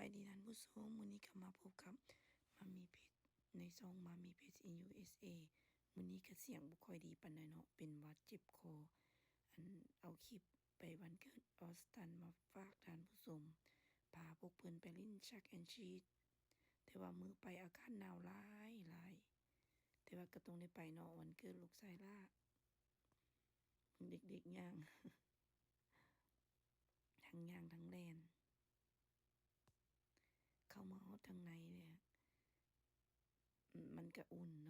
ບາຍດີທ່ານຜູ້ຊົມ, ມື້ນີ້ກໍມາພົບກັບມາມີເພັດໃນຊ່ອງມາມີເພັດ in USA. ມື້ນີ້ກໍສຽງບໍ່ຄ່ອຍດີປານໃດເນາະ, ເປັນຫວັດເຈັບຄໍ. ອັນ ເອົາຄລິບໄປວັນເກີດອອສຕັນມາຝາກທ່ານຜູ້ຊົມ, ພາພວກເພິ່ນໄປຫຼິ້ນ Chuck and Cheese, ແຕ່ວ່າມື້ໄປອາກາດໜາວຫຼາຍໆ, ແຕ່ວ່າກໍຕ້ອງໄດ້ໄປເນາະ, ວັນເກີດລູກຊາຍຫຼ້າ. ເບິ່ງເດັກໆຍ່າງ ທັງຍ່າງທັງແລ່ນ. ເຂົ້າມາຮອດທາງໃນແລ້ວ ມັນກະອຸ່ນເນາະ,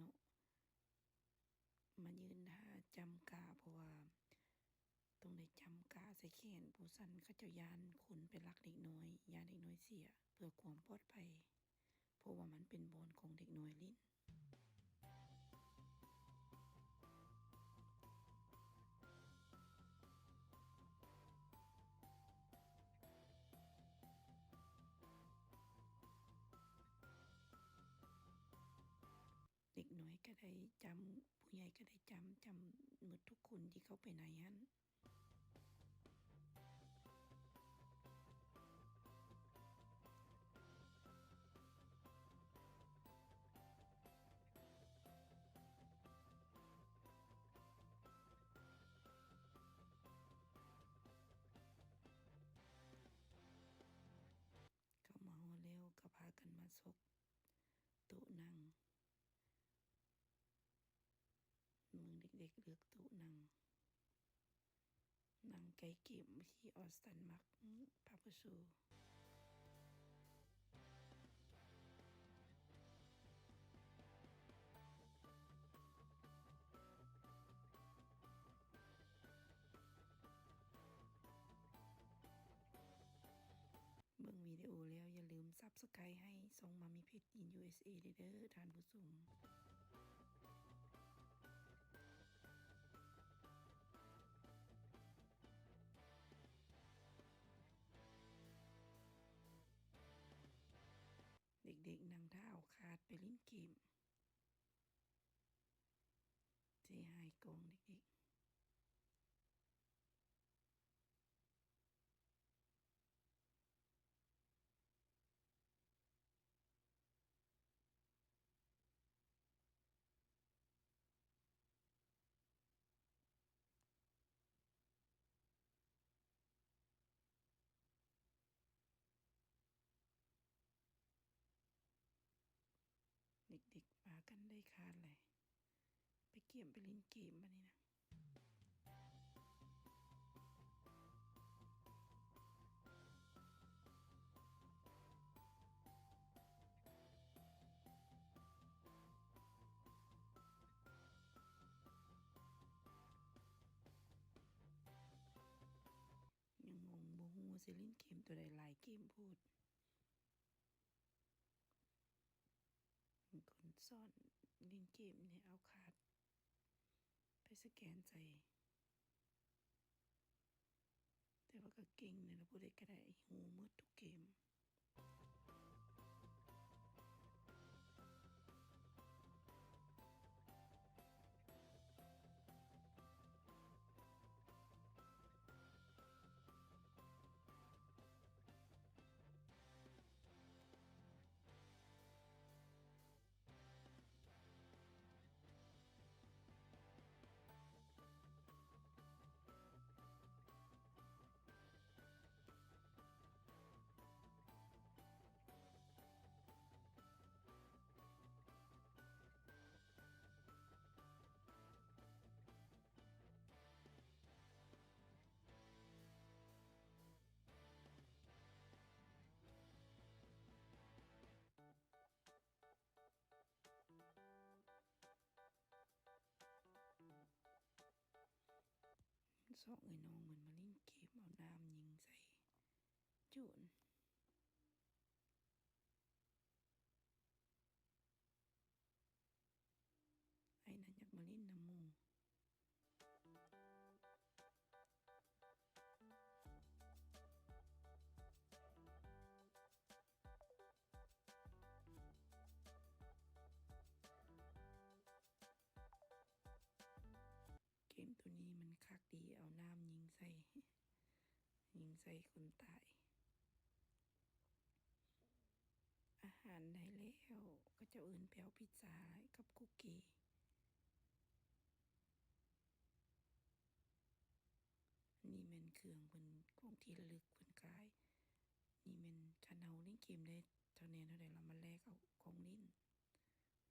ມາຢືນຖ້າຈ້ຳກາ ເພາະວ່າຕ້ອງໄດ້ຈ້ຳກາໃສ່ແຂນ, ບໍ່ຊັ້ນເຂົາເຈົ້າຢ້ານຄົນໄປລັກເດັກນ້ອຍ, ຢ້ານເດັກນ້ອຍເສຍ, ເພື່ອຄວາມປອດໄພ. ເພາະວ່າມັນເປັນບ່ອນຂອງເດັກນ້ອຍຫຼິ້ນ. ເດັກນ້ອຍກໍໄດ້ຈ້ຳ, ຜູ້ໃຫຍ່ກໍໄດ້ຈ້ຳ, ຈ້ຳໝົດທຸກຄົນທີ່ເຂົ້າໄປໃນຫັ້ນ. ເຂົ້າມາຮອດແລ້ວກໍພາກັນມາຊອກໂຕະນັ່ງ. ເບິ່ງເດັກໆເລືອກໂຕະນັ່ງ, ນັ່ງໃກ້ເກມທີ່ອອສຕັນມັກ ອືມ ພາເປີໂຊ. ເບິ່ງວິດີໂອແລ້ວ ຢ່າລືມ Subscribe ໃຫ້ຊ່ອງ Mommy Pet in USA ເດີ ເດີທ່ານຜູ້ຊົມ. ເດັກໆນັ່ງຖ້າເອົາຄາດໄປຫຼິ້ນເກມ. ເສຍຫາຍກອງເດັກໆ. ເດັກໆພາກັນໄດ້ຄາດແລ້ວ ໄປກຽມໄປຫຼິ້ນເກມບາດນີ້ນະ. ຍັງງົງ ບໍ່ຮູ້ວ່າຊິຫຼິ້ນເກມຕົວໃດ, ຫຼາຍເກມໂພດ. ຄົນສອນຫຼິ້ນເກມນີ້ເອົາຄາດໄປສະແກນໃສ່, ແຕ່ວ່າກໍເກັ່ງເດ ຜູ້ໃດກໍໄດ້ຮູ້ໝົດທຸກເກມ. ສອງເອື້ອຍນ້ອງເພິ່ນມາຫຼິ້ນເກມ ເອົານ້ຳຍິງໃສ່ໂຈນ. ໄອ້ນັ້ນຢາກມາຫຼິ້ນນຳໝູ່. ເກມໂຕນີ້ມັນຄັກດີ ເອົານ້ຳຍິງໃສ່ ຍິງໃສ່ຄົນຕາຍ. ໄດ້ແລ້ວ ເຂົາເຈົ້າເອີ້ນໄປເອົາພິດຊາກັບຄຸກກີ້. ອັນນີ້ແມ່ນເຄື່ອງເພິ່ນ ຂອງທີ່ລະລຶກເພິ່ນຂາຍ. ນີ້ແມ່ນຄັນເຮົາຫຼິ້ນເກມໄດ້ຄະແນນເທົ່າໃດ ລະມາແລກເອົາຂອງຫຼິ້ນ.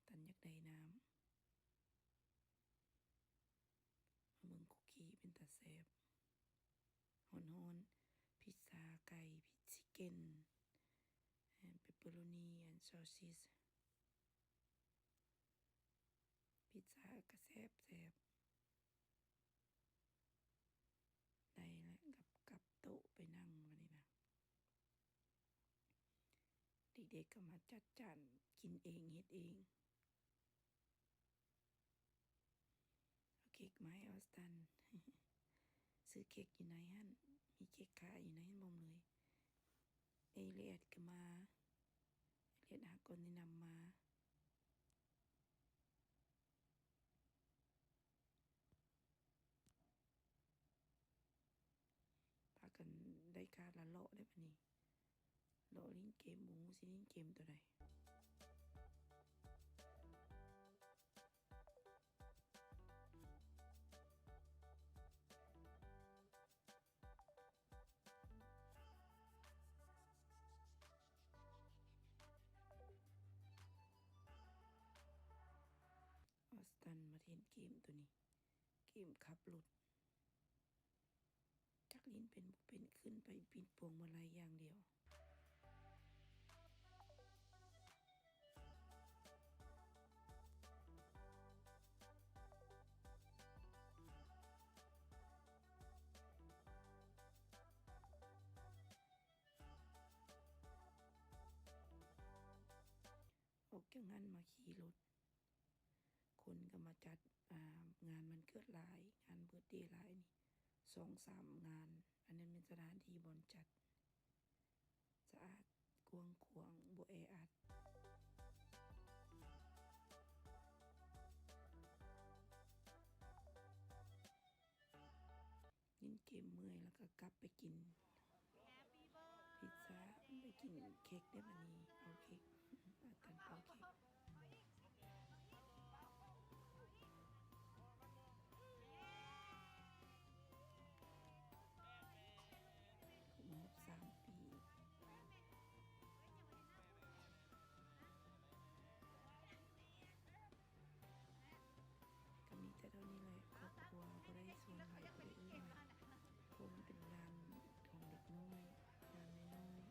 ຕັນຢາກໄດ້ນ້ຳ. ມາເບິ່ງຄຸກກີ້ເປັນຕາແຊບ ຮ້ອນໆ ພິດຊາໄກ່ ພິດຊີເກັນ ແອນ ເປັບເປີໂຣນີ ແອນ ຊອດຊິດ. ພິດຊາກະແຊບໆ. ໄດ້ແລ້ວ ກັບ ກັບໂຕະໄປນັ່ງບາດນີ້ນະ. ເດັກໆກໍມາຈັດຈານກິນເອງເຮັດເອງ. ເອົາເຄັກມາໃຫ້ອອສຕັນ. ຊື້ເຄັກຢູ່ໃນຫັ້ນ ມີເຄັກຂາຍຢູ່ໃນຫັ້ນບໍ່ເລີຍ. ເອລິແອດກໍມາ ເອລິແອດຫາກໍແນະນຳມາ. ພາກັນໄດ້ການລະເລາະໄດ້ບາດນີ້ ເລາະຫຼິ້ນເກມ ບໍ່ຮູ້ຊິຫຼິ້ນເກມໂຕໃດ. ອອສຕັນມາຫຼິ້ນເກມໂຕນີ້ ເກມຂັບລົດ. ຈັກຫຼິ້ນເປັນບໍ່ເປັນ ຂຶ້ນໄປປິ່ນພວງມາໄລຢ່າງດຽວ. ອອກຈາກນັ້ນມາຂີ່ລົດ ຄົນກໍມາຈັດ ອ່າ ງານວັນເກີດຫຼາຍ ງານເບີດເດຫຼາຍນີ້ ສອງສາມງານ. ອັນນັ້ນແມ່ນສະຖານທີ່ບ່ອນຈັດ ສະອາດ ກວ້າງຂວາງ ບໍ່ແອອັດ. ຫຼິ້ນເກມເມື່ອຍແລ້ວກໍກັບໄປກິນພິດຊາ ໄປກິນເຄັກເດ້ບາດນີ້. ເອົາເຄັກ ອາຕັນເປົ່າເຄັກ ຄົບຮອບສາມປີ. ກໍມີແຕ່ເທົ່ານີ້ແຫຼະ ຄອບຄົວບໍ່ໄດ້ຊວນຫຼາຍ ບໍ່ໄດ້ເອີ້ນຫຼາຍ ເພາະມັນເປັນງານຂອງເດັກນ້ອຍ ງານນ້ອຍໆ.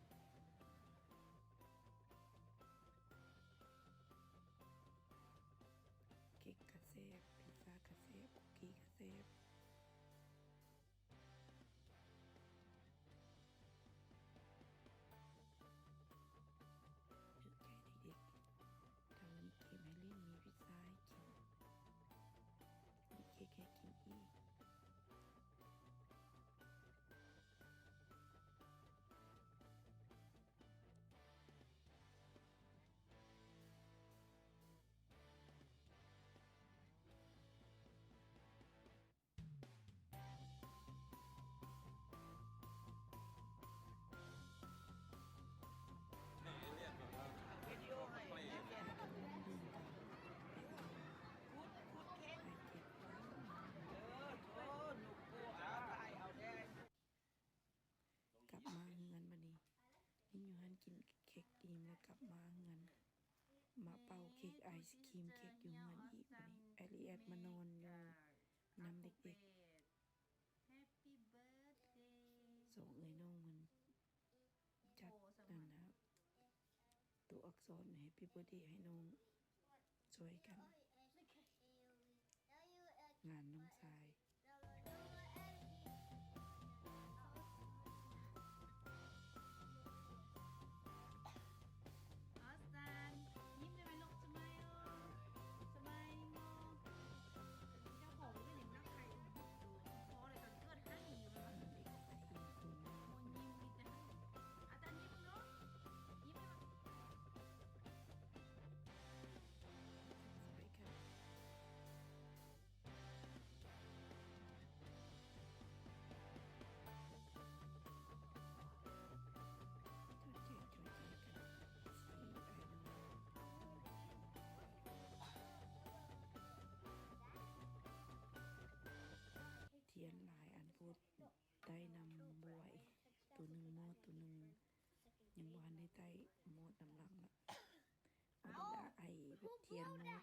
ເຄັກກະແຊບ ພິດຊາກະແຊບ ຄຸກກີ້ກະແຊບ. ຖືກໃຈເດັກໆ ທັງມີເກມໃຫ້ຫຼິ້ນ ມີພິດຊາໃຫ້ກິນ ມີເຄັກໃຫ້ກິນອີກ.ກັບມາເຮືອນບາດນີ້ ຫຼິ້ນຢູ່ຫັ້ນ ກິນເຄັກອີ່ມແລ້ວກັບມາເຮືອນ ມາເປົ່າເຄັກ ໄອສະຄຣີມເຄັກຢູ່ເຮືອນອີກ. ບາດນີ້ເອລິແອດມານອນຢູ່ນຳເດັກໆ. ສອງເອື້ອຍນ້ອງເພິ່ນຈັດນັ້ນນະ ຕົວອັກສອນ Happy Birthday ໃຫ້ນ້ອງ ຊ່ວຍກັນ ງານນ້ອງຊາຍ. ອອສຕານ ຍິ້ມໄດ້ໄໝລູກ? ສະມາຍໂອ ສະມາຍໂອ. ເຈົ້າຂອງກໍຍັງນັກໄຂ່ຢູ່ ພໍແລ້ວກໍເກີດໃຫ້ຢູ່ແລ້ວ. ໂອ້ຍ ຍິ້ມມີແຕ່ ອາຕານຍິ້ມເບິ່ງດູ ຍິ້ມໃຫ້ເບິ່ງ. ສ ຕຽນໝົດ.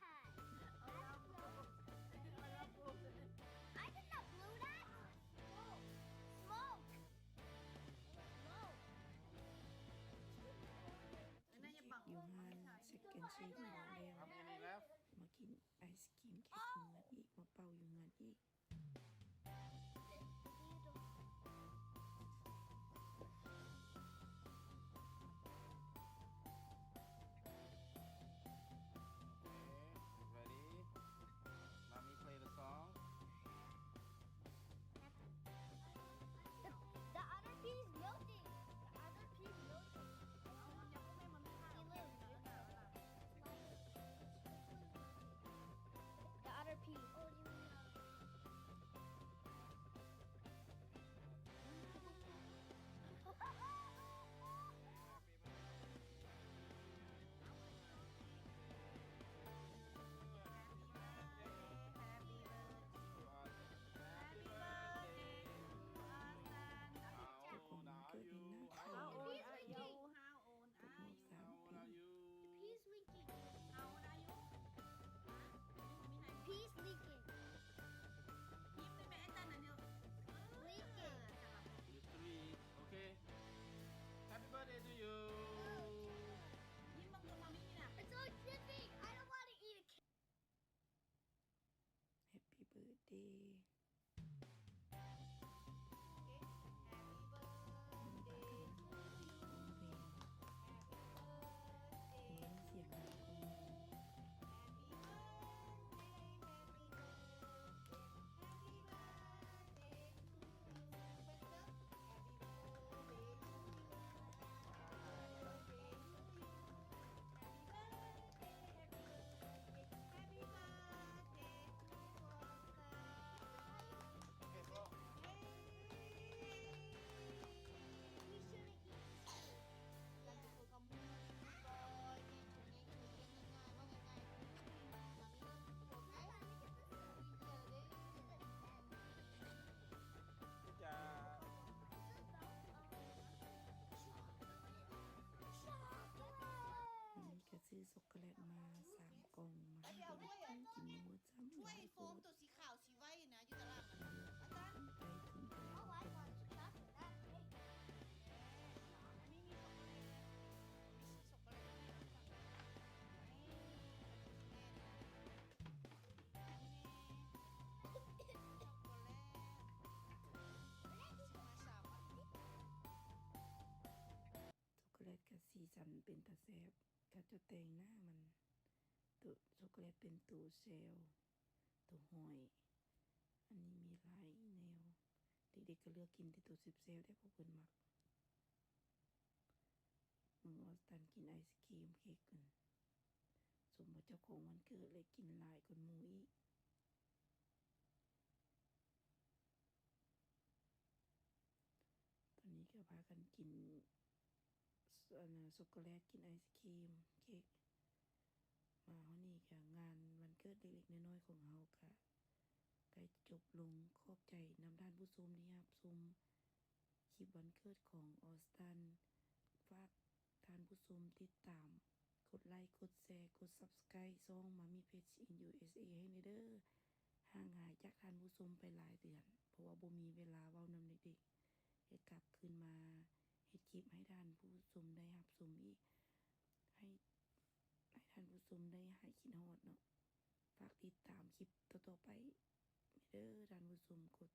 I did not blow that. Smoke. Smoke. ກິນເຄ້ກຢູ່ຮ້ານ Second Chef ແລ້ວ How many left? ມາກິນໄອສຄຣີມເຄ້ກຢູ່ເຮືອນອີກ ມາເປົ່າຢູ່ເຮືອນອີກ. Okay, ready? Mommy play the song. The, the other pea is melting. The other pea is melting. He lives. The other pea. Happy birthday to Austin. Happy birthday to Austin. How old are you? How old are you? How old are you? The pea's leaking. How old are you? Pea's leaking. ຍິ້ມໄດ້ໄໝ ອາຈານ ອັນນີ້ Leaking. You're three. Okay. Happy birthday to you. ຍິ້ມເບິ່ງ ເບິ່ງ ເບິ່ງ ມາມີ່ນີ້ນະ. It's so dripping. I don't want to eat a cake. Happy birthday. Happy birthday to you. Happy birthday to you. Happy birthday, happy birthday, happy birthday to you. Happy birthday to you. Happy birthday to you. Happy birthday, happy birthday, happy birthday to Oscar. Okay, bro. Yay! We shouldn't eat this cake. ຈະ ນີ້ກະຊື້ຊັອກໂກແລັດມາສາມກ່ອງ ມາໃຫ້ເພິ່ນກິນໝົດຊ້ຳ ຖ້ວຍໂຟມໂຕສີຂາວສີໄວນະ ຢູ່ຕະຫຼາດນະ ອາຈານ. ອັນນີ້ມີຊັອກໂກແລັດ ມີສີຊັອກໂກແລັດ ນີ້ ນີ້ ນີ້ ຊັອກໂກແລັດ ຊື້ມາສາມອັນ. ຊັອກໂກແລັດກະສີສັນເປັນຕາແຊບ ເຂົາເຈົ້າແຕ່ງໜ້າມັນ ໂຕຊັອກໂກແລັດເປັນໂຕແຊວ ໂຕຫ້ອຍ ອັນນີ້ມີຫຼາຍແນວ ເດັກໆກະເລືອກກິນແຕ່ໂຕແຊບໆ ເດ້ ພວກເພິ່ນມັກ. ເບິ່ງອອສຕັນກິນໄອສຄຣີມເຄ້ກ ສົມວ່າເຈົ້າຂອງວັນເກີດເລີຍກິນຫຼາຍກວ່າໝູ່ອີກ. ຕອນນີ້ກະພາກັນກິນ ອັນນະ ຊັອກໂກແລັດ ກິນໄອສຄຣີມເຄ້ກ. ມາຮອດນີ້ກະງານວັນເກີດເລັກໆນ້ອຍໆຂອງເຮົາກະໃກ້ຈົບລົງ. ຂອບໃຈນຳທ່ານຜູ້ຊົມທີ່ຮັບຊົມຄລິບວັນເກີດຂອງອອສຕັນ. ຝາກ ທ່ານຜູ້ຊົມຕິດຕາມ ກົດໄລ ກົດແຊ ກົດ Subscribe ຊ່ອງ Mommy Page in USA ໃຫ້ແດ່ເດີ້. ຫ່າງຫາຍຈາກທ່ານຜູ້ຊົມໄປຫຼາຍເດືອນ ເພາະວ່າບໍ່ມີເວລາເວົ້ານຳເດັກໆ. ຢາກກັບຄືນມາເຮັດຄລິບໃຫ້ທ່ານຜູ້ຊົມໄດ້ຮັບຊົມອີກ ໃຫ້ ໃຫ້ທ່ານຜູ້ຊົມໄດ້ຫາຍຄິດຮອດເນາະ. ຝາກຕິດຕາມຄລິບຕໍ່ໆໄປເດີ້ທ່ານຜູ້ຊົມ. ກົດ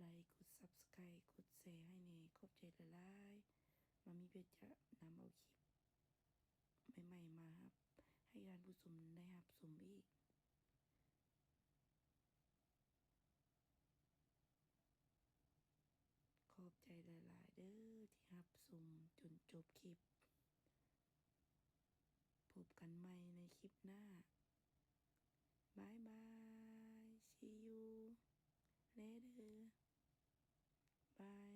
ໄລ ກົດ Subscribe ກົດແຊໃຫ້ແດ່. ຂອບໃຈຫຼາຍໆ. Mommy Page ຈະນຳເອົາຄລິບໃໝ່ໆມາຮັບ ໃຫ້ທ່ານຜູ້ຊົມໄດ້ຮັບຊົມອີກ. ຂອບໃຈຫຼາຍໆເດີ້ທີ່ຮັບຊົມຈົນຈົບຄລິບ. ພົບກັນໃໝ່ໃນຄລິບໜ້າ. ບາຍບາຍ. See you later. Bye.